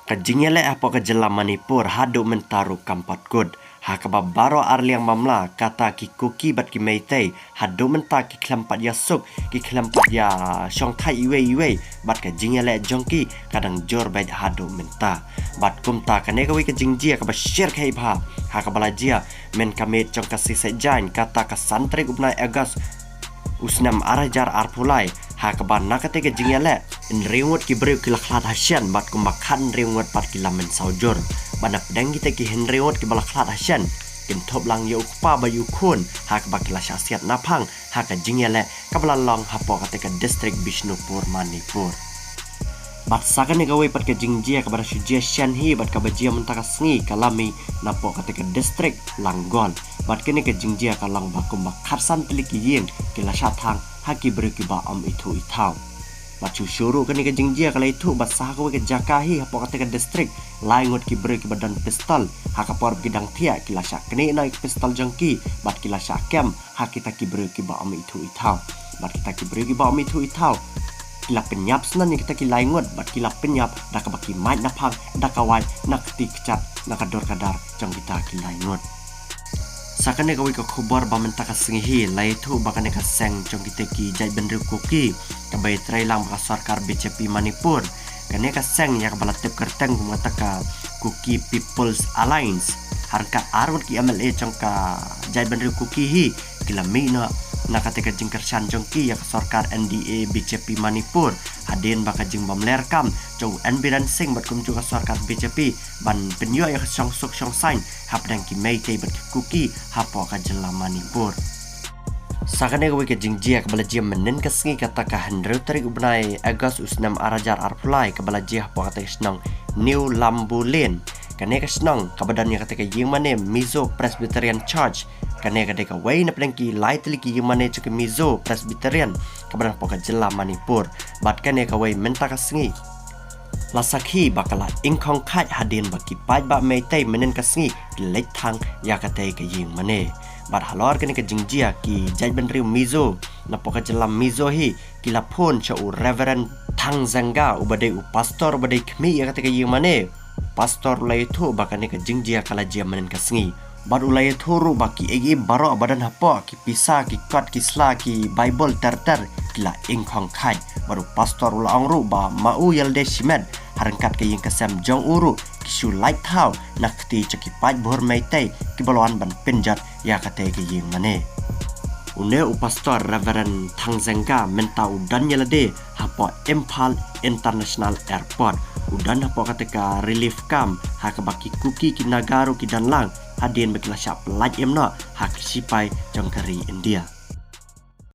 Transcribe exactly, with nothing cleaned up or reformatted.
Ka jingïaleh hapoh ka jylla Manipur haduh mynta ruh kam pat kut. Ha kaba baroh arliang mamla, kata ki Kuki bad ki Meitei, haduh mynta ki khlem pat ïasuk, ki khlem pat ïa shongthait iwei iwei, bad ka jingïaleh jong ki ka dang jur beit haduh mynta. Bad kumta kane kawei ka jingjia kaba shyrkhei bha, ha kaba la jia mynta ka miet jong ka sngi Saitjaiñ, kata ka san tarik u bnai August u snem ar hajar arphew lai, ha kaba na kata ka jingïaleh, hynriew ngut ki briew ki la khlad ha shen, bad kumba khathynriew ngut pat ki la mynsaw jur. Bad na pdeng kita ki hynriew ngut kiba la khlad ha shen, kin thop lang ïa u kpa bad ïa u khun, ha kaba ki la shah siat naphang ha ka jingïaleh kaba la long hapoh kata ka distrik Bishnupur, Manipur. Bad sa kane kawei pat ka jingjia kaba da shu jia shen hi, bad kaba jia mynta ka sngi, ka la mih napoh kata ka distrik Laungaul. Bad kane ka jingjia ka long ba kumba khatsan tylli ki ïing ki la shah thang ha ki briew kiba ym ithuh ithaw. Bad shuh shuh ruh kane ka jingjia ka la ithuh ba sa ha kawei ka jaka hi hapoh kata ka distrik, lai ngut ki briew kiba don pistol, ha ka por ba ki dang thiah ki la shah knieh noh ïa ka pistol jong ki, bad ki la shah kem ha kita ki briew kiba ym ithuh ithaw. Bad kita ki briew kiba ym ithuh ithaw, ki la pynïap shen ïa kita ki lai ngut, bad ki la pynïap da kaba ki mait naphang da ka wait na ka kti kjat na ka dur ka dar jong kita ki lai ngut. Sa kane kawei ka khubor ba mynta ka sngi hi, la ïathuh ba kane ka seng jong kita ki jaitbynriew Kuki, kaba ïatrei lang bad ka sorkar B J P Manipur, kane ka seng ïa kaba la tip kyrteng kum kata ka Kuki People's Alliance, ha ryngkat ar ngut ki M L A jong ka jaitbynriew Kuki hi, ki la mih noh na kata ka jingkyrshan jong ki ïa ka sorkar N D A B J P Manipur, hadien ba ka jingbymlerkam jong u N Biren Singh bad kumjuh ka sorkar B J P ban pynïoh ïa ka shongsuk shongsaiñ hapdeng ki Meitei bad ki Kuki hapoh ka jylla Manipur. Sa kane kawei ka jingjia kaba la jia mynnin ka sngi, kata ka hynriew tarik u bnai August u snem ar hajar arphew lai, kaba la jia hapoh kata ka shnong New Lambu Lane. Kane ka shnong kaba don ïa kata ka ïingmane Mizo Presbyterian Church. Kane ka dei kawei na pdeng ki lai tylli ki ïingmane jong ki Mizo Presbyterian kaba don hapoh ka jylla Manipur. Bad kane kawei mynta ka sngi, la sakhi ba ka la ingkhong khait hadien ba ki paidbah Meitei mynnin ka sngi ki leit thang ïa katei ka ïingmane. Bad halor kane ka jingjia, ki jaitbynriew Mizo napoh ka jylla Mizo hi ki la phone sha u Reverend Thang Zenga, uba dei u pastor uba dei khmih ïa katei ka ïingmane. U pastor u la ïathuh ba kane ka jingjia ka la jia mynnin ka sngi. Bad u la ïathuh ruh ba ki ei ei baroh ba don hapoh, ki pisa, ki kot, ki sla, ki Baibl ter ter, ki la ingkhong khait. Bad u pastor u la ong ruh ba ma u ïalade shimet ha ryngkat ka ïing ka sem jong u ruh, ki shu lait thaw na kti jong ki paidbah Meitei kiba la wan ban pynjot ïa katei ka ïingmane. Une u pastor Reverend Thang Zenga mynta u don ïalade hapoh Imphal International Airport. U don hapoh kata ka relief camp, ha kaba ki Kuki ki Naga ruh ki don lang, hadien ba ki la shah pyllait im noh ha ki sipai jong ka ri India.